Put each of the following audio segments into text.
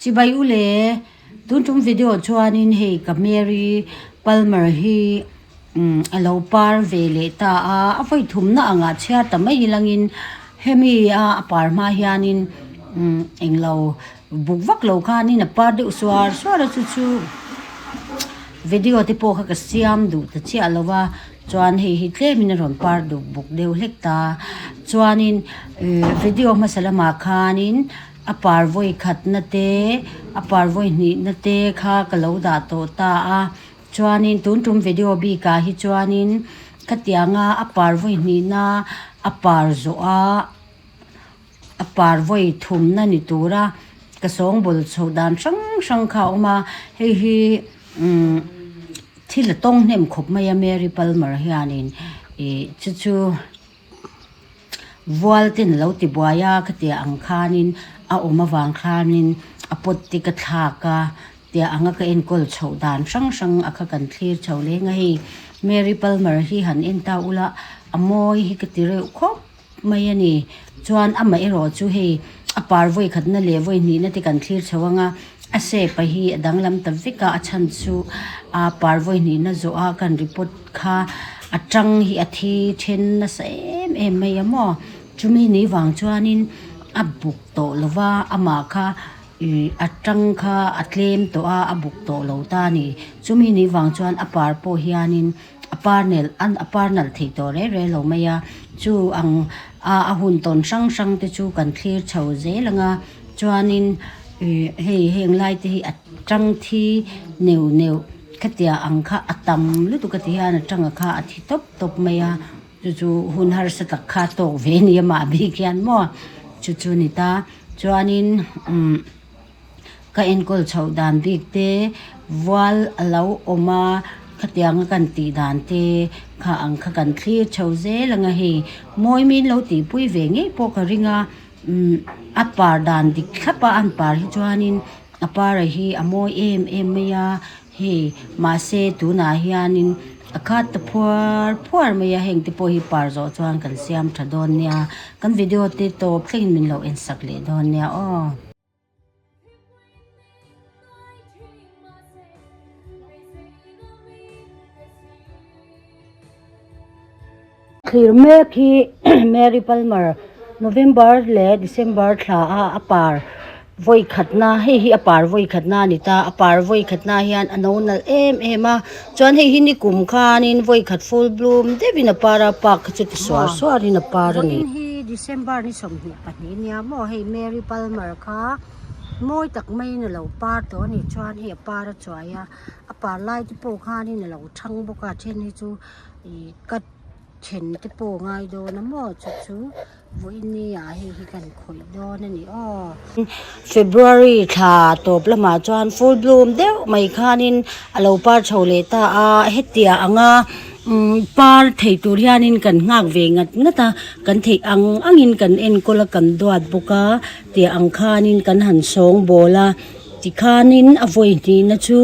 Chibai u le, tun tum video chuanin hei ka Mary Palmer hi umm a lo par ve leh ta a, a vawi thumna angah chhiar ta mai ilangin hemi a a par hma hianin umm englo buk vak lo khanin a par deuh suar suar a chu chu video te pawh kha ka siam duh ta chiah lo va chuan hei hi tlemin a rawn par duh buk deuh hlek ta chuanin ihh video hmasa lamah khanin. A par vawi khatna te, a par vawi hnihna te kha ka lo dah tawh ta a. Chuanin tun tum video bikah hi chuanin khatianga a par vawi hnihna a par zawh a, a par vawi thumna ni tura ka sawngbawl chhoh dan hrang hrang kha a awm a. Hei hi umm thil a tawng hnem khawp mai a Mary Palmer hianin ih chu chu. Vual ten a lo ti buai a khatiang ang khanin a awm avang khanin a pot te ka thlak a tiang anga ka enkawl chhoh dan hrang hrang a kha kan thlir chho leng a hei Mary Palmer hi han en ta ula a mawi hi ka ti reuh khawp mai a ni chuan amah erawh chu hei a par vawi khatna leh vawi hnihna te kan thlir chho ang a a shape a hi a danglam ta vek a a chhan chu a par vawi hnihna zawh a kan report kha a tang hi a thi then nasa em em mai a maw chumi ni vang chuanin a buk tawh lo va amah kha ih a tang kha a tlem tawh a a buk tawh lo ta a ni chumi ni vang chuan a par pawh hianin a par nel a par nalh thei tawh reng reng lo mai a chu ang a a hun tawn hrang hrang te chu kan thlir chho zel ang a chuanin ih hei heng lai te hi a tang thi neuh neuh. Khatia ang kha a tam lutuk a ti hian a tanga kha a thi tawp tawp mai a, chu chu hun harsa tak kha a tawk ve nia mah bik hian maw chu chu ni ta. Chuanin umm ka enkawl chhoh dan bik te vual a lo awm a, khatianga kan tih dan te kha ang kha kan thlir chho zel ang a hei mawi min lo tihpui ve ngei pawh ka ring a, umm a par dan dik thlap a an par hi chuanin. A para hi a mawi em em mai a hei mahse tunah hianin a khat ta phuar phuar mai a heng te pawh hi par zawh chuan kan siam tha dawn nia kan video te tawp thlengin min lo en sak leh dawn nia aw. Thlir mek hi Mary Palmer November leh December thla a a par vawi khatna hei hi a par vawi khatna a ni ta a par vawi khatna hian a no nalh em em a chuan hei hi nikum khanin vawi khat full bloom deuhin a par a park kha chu ti suar suarin a par a ni. Vawiin hi December ni 22 nia maw hei Mary Palmer kha mawi tak maiin a lo par tawh a ni chuan hei a par a chuai a a par lai te pawh khanin a lo thang bawk a then hi chu. Ih ka then te pawh ngai dawn a maw chu chu vawiini ah hei hi kan khawih dawn a ni aw. February thla tawp lamah chuan full bloom deuh mai khanin a lo par chho leh ta a hetiang anga umm par thei tur hianin kan nghak ve ngat ngat a kan theih ang angin kan enkawl a kan duat bawk a tiang ang khanin kan han sawngbawl a. Tikhanin a vawi hnihna chu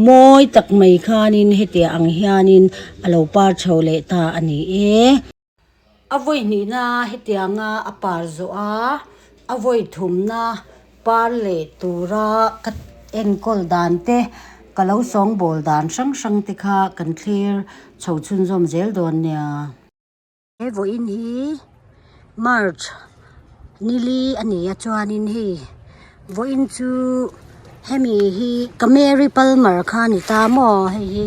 mawi tak mai khanin hetiang ang hianin a lo par chho leh ta a ni e. A vawi hnihna hetianga a par zawh a, a vawi thumna par leh tura ka enkawl dan te, ka lo sawngbawl dan hrang hrang te kha kan thlir chho chhunzawm zel dawn nia. He vawiin hi march nili a ni a chuanin hei vawiin chu hemi hi ka mary palmer kha a ni ta maw hei hi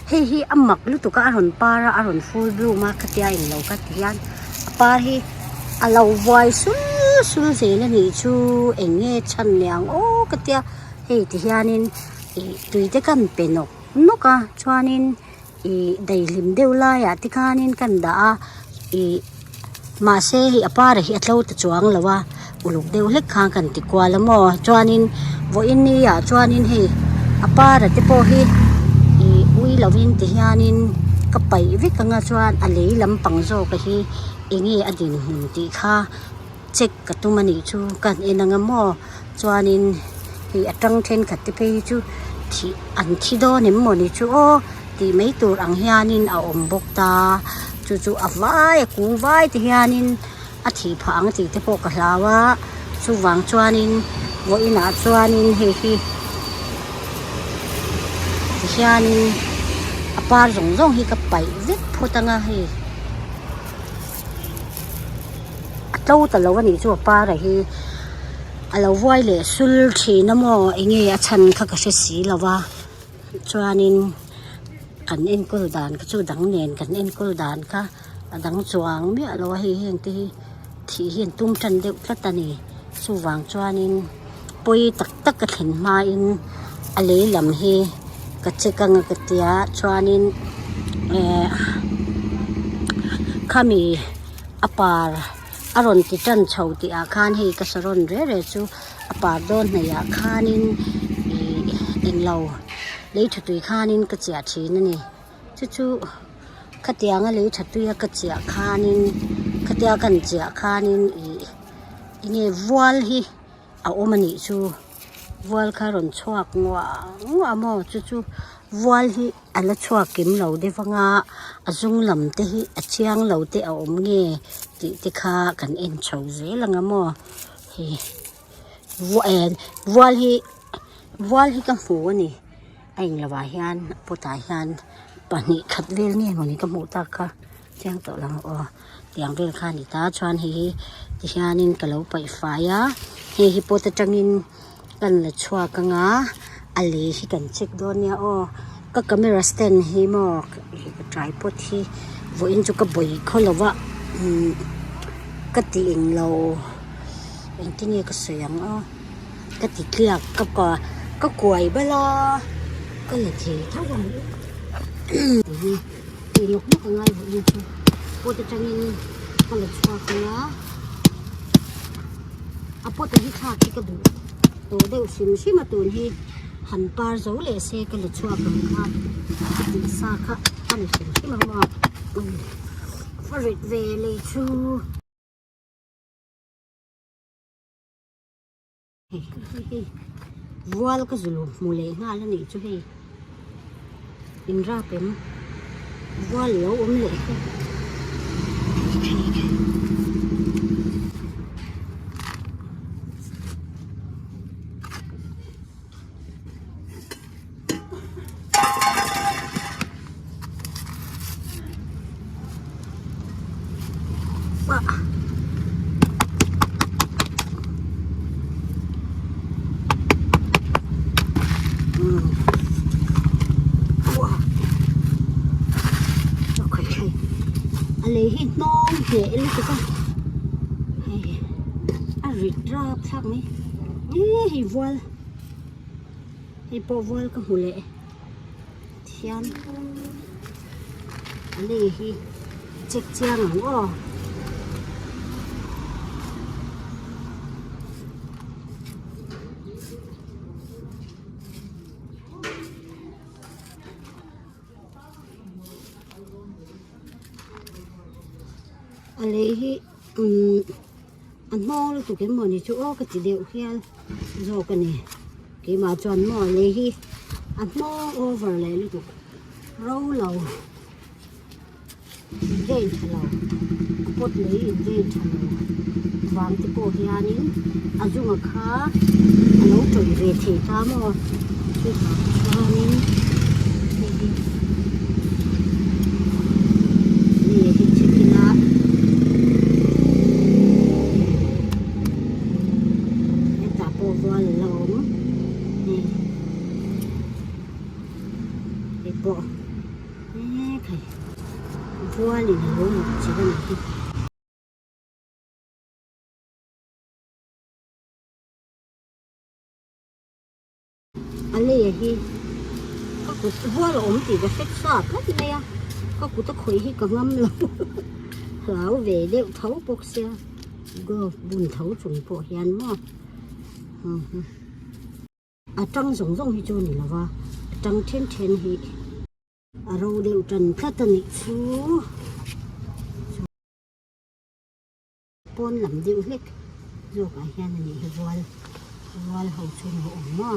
hei hi a mak lutuk a a rawn par a a rawn full bloom a khatia englo ka ti hian a par hi a lo vuai sul sul zel a nih chu eng nge chhan niang aw ka tia hei ti hianin ih tui te kan pe nawk nawk a chuanin. Ih daihlim deuh laiah te khanin kan dah a ih mahse hei a par hi a tlo ta chuang lo a uluk deuh hlek khan kan ti kual a maw chuanin vawiin ni ah chuanin hei a par a te pawh hi ih ui lovin ti hianin ka paih vek ang a chuan a lei lampang zawk a hi eng nge a dinhmun tih kha. Check ka tum a nih chu ka han en ang a maw chuanin hei a tang thenkhat te phei hi chu thih an thi dawn em maw ni chu aw tih mai tur ang hianin a awm bawk ta chu chu a vai a kung vai te hianin a thih phah ang tih te pawh ka hlau a chuvang chuanin Vawiinah chuanin hei hi tihianin a par zawng zawng hi ka paih vek phawt anga hei a to ta lo a nih chu a par a hi a lo vuai leh sul thin a maw eng nge a chhan kha ka hre si lo va chuanin kan enkawl dan kha chu dang nen kan enkawl dan kha a dang chuang miah lo a hei heng te hi. Thih hi an tum tan deuh tlat a ni. Chuvang chuanin pawi tak tak a thlen hmain a lei lam hi ka check anga ka tia chuanin eh khami a par a rawn ti tan chho tih ah khan hei ka saron re re chu a par dawn hnaih ah khanin ih englo lei tha tui khanin ka chiah thin a ni. Chu chu khatianga lei tha tuia ka chiah khanin khatia kan chiah khanin ih enge vual hi a awm a nih chu vual kha a rawn chhuak nguah nguah a maw chu chu vual hi a la chhuak kim lo deuh anga a zung lam te hi a chiang lo te a awm nge tih te kha kan en chho zel ang a maw hei vual hi vual hi ka hmu a ni. A englo ah hian pot ah hian pahnih khat vel nge mawni ka hmuh tak kha chiang tawh lo aw tiang vel kha a ni ta chuan hei hi ti hianin ka lo paih fai a hei hi pot atangin kan la chhuak anga a lei hi kan check dawn nia aw ka camera stand hi maw ka tripod hi vawiin chu ka bawi khaw lo va umm ka tih englo engtin nge ka sawi ang aw. Ka ti tliak ka ka ka kuai bal a ka la thei tho ang hi tih nawk nawk a ngai bawk nia chu pot atangin ka la chhuak ang a a pot a hi thlak hi ka duh tawh deuh hrim hrim a tun hi han par zo leh se ka la chhuak ang kha ka tih sa kha a ni hrim hrim ang maw a rit ve lei chu. Hei vual ka zul hmu leh nghal a nih chu hei in rap em vual lo awm leh hi. A lei hi hnawng hneh lutuk a hei a rit rap thlak mai e hei vual. Hei pawh vual ka hmu leh thiam a lei hi check chiang ang aw. A lei hi umm a hnawng lutuk em mawni chu aw ka ti deuh hial zawk a ni keimah chuan maw a lei hi a hnawng over leh lutuk ro lo invein tha lo a pot lei invein tha lo vang te pawh hianin a zunga kha a lo tawih ve thei ta maw chuvang chuanin hei hi lei hi check ila hetah pawh vual a la awm hei hei pawh he khai vualin a lo mut chilh a nih hi. A lei hi ka kut vual a awm tih ka hre sa tlat mai a, ka kut a khawih hi ka ngam lo hlau ve deuh tho bawk sia glove bun tho chung pawh hian maw. A tang zawng zawng hi chu a ni lo va, a tang then then hi a ro deuh tan tlat a nih chu. Pawn lam deuh hlek zawk ah hian a nih hi vual vual ho chu a awm a.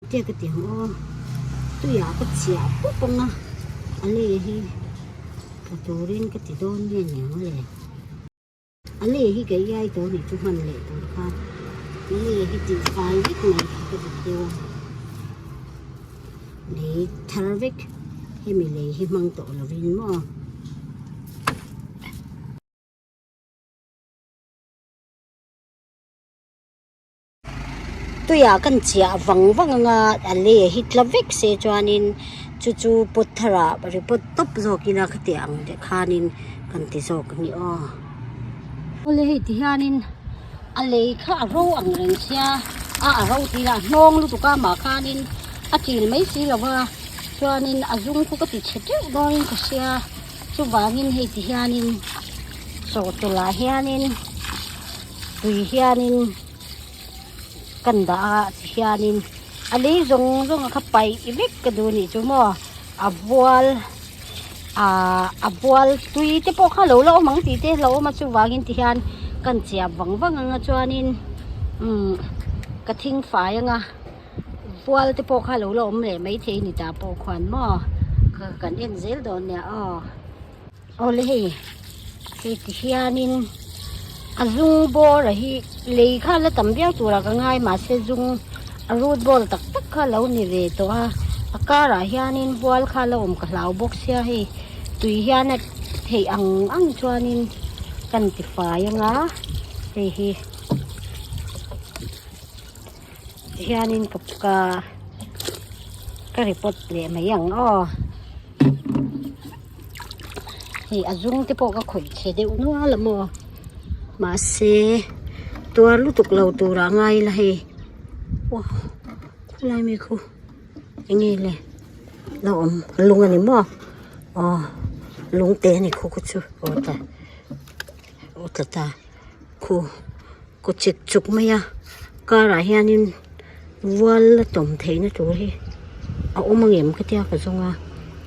Tia ka ti ang aw tuiah ka chiah pawp ang a a lei hi tla turin ka ti dawn nge ni ang le. A lei hi ka iai tawh a nih chu hman leh tur khan a lei hi tih fai vek mai kha ka duh deuh a lei thar vek hemi lei hi hmang tawh lovin maw. Tuiah kan chiah vang vang anga a lei hi tla vek se chuanin chu chu pot tharah report tawp zawk ila khatiang ang te khanin kan ti zawk a ni aw. Awle hei ti hianin a lei kha a ro ang reng sia a a ro tih lah hnawng lutuk a mah khanin a chil mai si lo va chuanin a zung khu ka ti chhe teuh dawnin ka hria chuvangin hei ti hianin chawhtawlh ah hianin. Tui hianin kan dah a tihianin a lei zawng zawng a kha paih vek ka duh anih chu maw a bual ahh a bual tui te pawh kha lo la awm ang tih te a lo awm a chuvangin tihian kan chiah vang vang ang a chuanin umm ka thing fai ang a bual te pawh kha lo la awm leh maithei a ni tah pawh khuan maw kan en zel dawn nia aw. Awle hei hei ti hianin a zung bawr a hi lei kha la tam viau turah ka ngai mahse zung a root ball tak tak kha a lo ni ve tawh a a karah hianin bual kha a la awm ka hlau bawk sia hei tui hian a theih ang ang chuanin kan ti fai anga hei hi tihianin ka ka report leh mai ang aw. Hei a zung te pawh ka khawih chhe deuh nual a maw mahse tuar lutuk lo turah a ngai ila hei aw khulai mi khu eng nge le la awm lung a ni maw aw lung te a ni khu khu chu aw ta aw tla ta khu kaw chek chuk mai a car ah hianin vual la tawm theihna tur hi a awm angem ka tia ka zawng a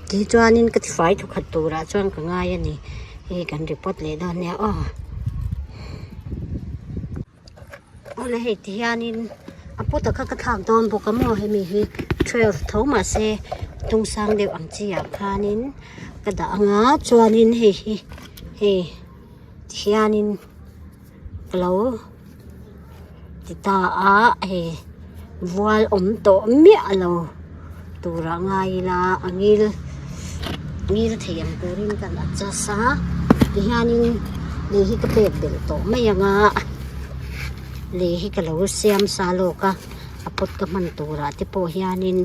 tichuanin ka tifai thawkhat turah chuan ka ngai a ni hei kan report leh dawn nia aw awle hei ti hianin a pawt a kha ka thlak dawn bawk a maw hemi hi twelve tho mahse tung sang deuh ang chi ah khanin ka dah ang a chuanin hei hi hei ti hianin. Ka lo ti ta a hei vual awm tawh miah lo turah ngai ila a ngil ngil thei ang turin kan adjust a tihianin lei hi ka pek belh tawh mai ang a lei hi ka lo siam sa lawk a a pot ka hman turah te pawh hianin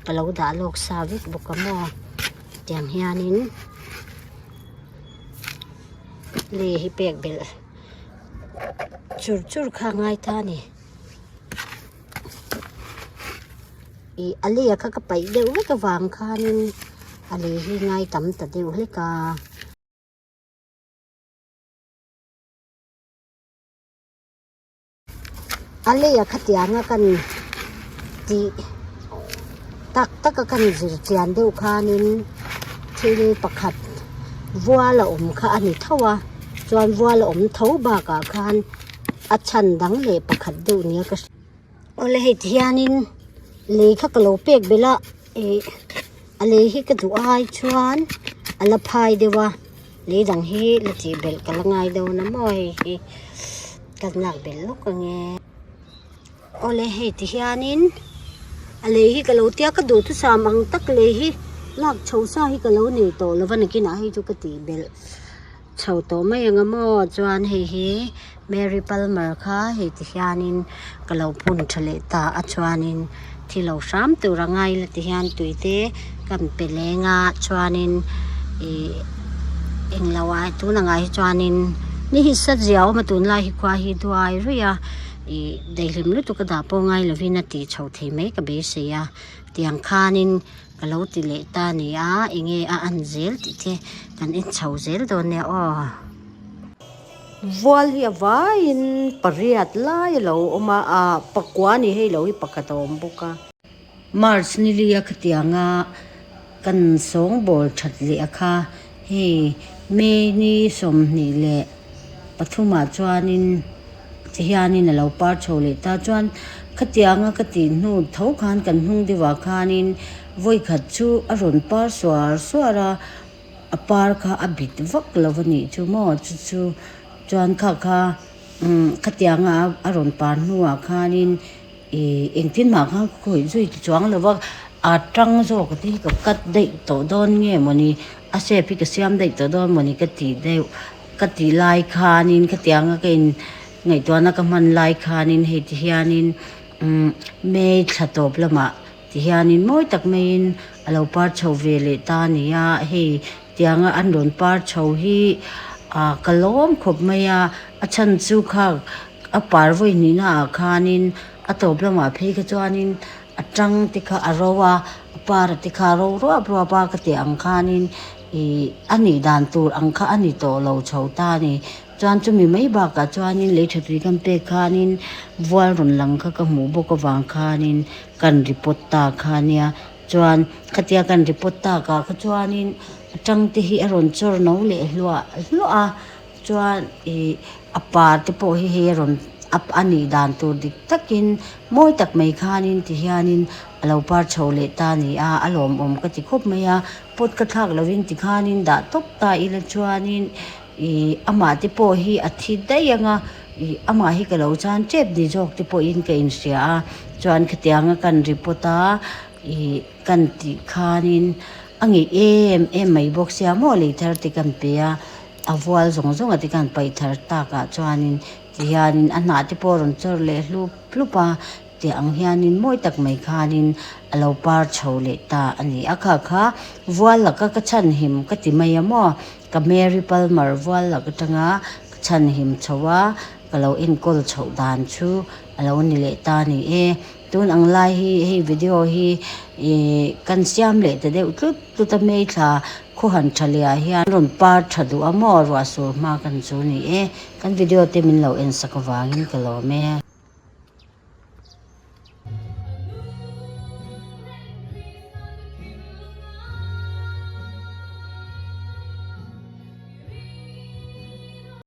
ka lo dah lawk sa vek bawk a maw tiang hianin. Lei hi pek belh chur chur kha a ngai ta a ni ih a lei kha ka paih deuh vek avang khanin a lei hi ngai tam ta deuh hlek a. A leia khatianga kan tih tak taka kan zir chian deuh khanin thil pakhat vual a awm kha a ni tho a chuan vual a awm tho bakah khan a chhan dang leh pakhat deuh nia ka hria. Awle hei ti hianin lei kha ka lo pek belh a ih a lei hi ka duh ai chuan a la phai deuh a lei dang hi la tih belh ka la ngai dawn a maw hei hi ka lak belh lawk ange awle hei ti hianin a lei hi ka lo tia ka duhthusam ang tak lei hi lak chho sa hi ka lo nei tawh lo va nakinah hei chu ka tih belh. Chho tawh mai ang a maw chuan hei hi Mary Palmer kha hei ti hianin ka lo phun tha leh ta a chuanin thi lo hram tur a ngai la ti hian tui te kan pe leng a chuanin ih englo ah tun angah hi chuanin ni hi sa zia a awm a tunlai hi khua hi duai ruih a ih daihlim lutuk a dah pawh ngai lovin a tih chhoh thei mai ka beisei a tiang khanin. Ka lo ti leh ta a ni a, enge a an zel tih te kan en chho zel dawn nia aw. Vual hi a vaiin pariat lai a lo awm a, ah pakua a ni hei lo hi pakhat a awm bawk a. March ni li a khatianga kan sawngbawl that leh a kha hei May ni 23 ah chuanin Ti hianin a lo par chho leh ta chuan khatianga ka tih hnu tho khan kan hnung deuhah khanin vawikhat chu a rawn par suar suar a, a par kha a bit vak lo a nih chu maw chu chu Chuan kha kha umm khatianga a rawn par hnuah khanin ih engtin mah khan ka khawih zui ti chuang lo va, a tang zawk te hi ka cut daih tawh dawn nge mawni a shape hi ka siam daih tawh dawn mawni ka tih deuh ka tih lai khanin khatianga ka in ngaihtuahna ka hman lai khanin hei ti hianin umm May thla tawp lamah ti hianin mawi tak maiin a lo par chho ve leh ta a ni a, hei tianga an rawn par chho hi ah ka lawm khawp mai a, a chhan chu kha a par vawi hnihna ah khanin a tawp lamah phei kha chuanin a tang te kha a ro a, a par te kha a ro ruap ruap a ka tih ang khanin ih a nih dan tur ang kha a ni tawh lo chho ta a ni. Chuan chumi mai bakah chuanin lei tha tui kan pek khanin vual rawn lang kha ka hmuh bawk avang khanin kan report ta kha nia. Chuan khatia kan report takah kha chuanin a tang te hi a rawn chawr no leh hluah hluah a, chuan ih a par te pawh hi hei a rawn up a nih dan tur dik takin mawi tak mai khanin ti hianin a lo par chho leh ta a ni a, a lawmawm ka ti khawp mai a, pot ka thlak lovin tikhanin dah tawp ta ila chuanin. Ih amah te pawh hi a thi daih ang a, ih amah hi ka lo chan tep ni zawk te pawhin ka inhria a, chuan khatianga kan report a, ih kan tih khanin a ngeih em em mai bawk sia maw lei thar te kan pe a, a vual zawng zawng a te khan paih thar takah chuanin tihianin a hnah te pawh a rawn chawr leh hlup hlup a. Tih ang hianin mawi tak mai khanin a lo par chho leh ta a ni. A kha kha vual laka ka chhanhim ka ti mai a maw? Ka Mary Palmer vual lak atanga ka chhanhim chho a, ka lo enkawl chhoh dan chu a lo ni leh ta a ni e. Tun ang lai hi hei video hi ih kan siam leh ta deuh tlut tlut a hmeithla khuahan tha leh ah hian rawn par tha duh a maw? Ruahsur hma kan chu ni e. Kan video te min lo ensak avangin ka lawm e.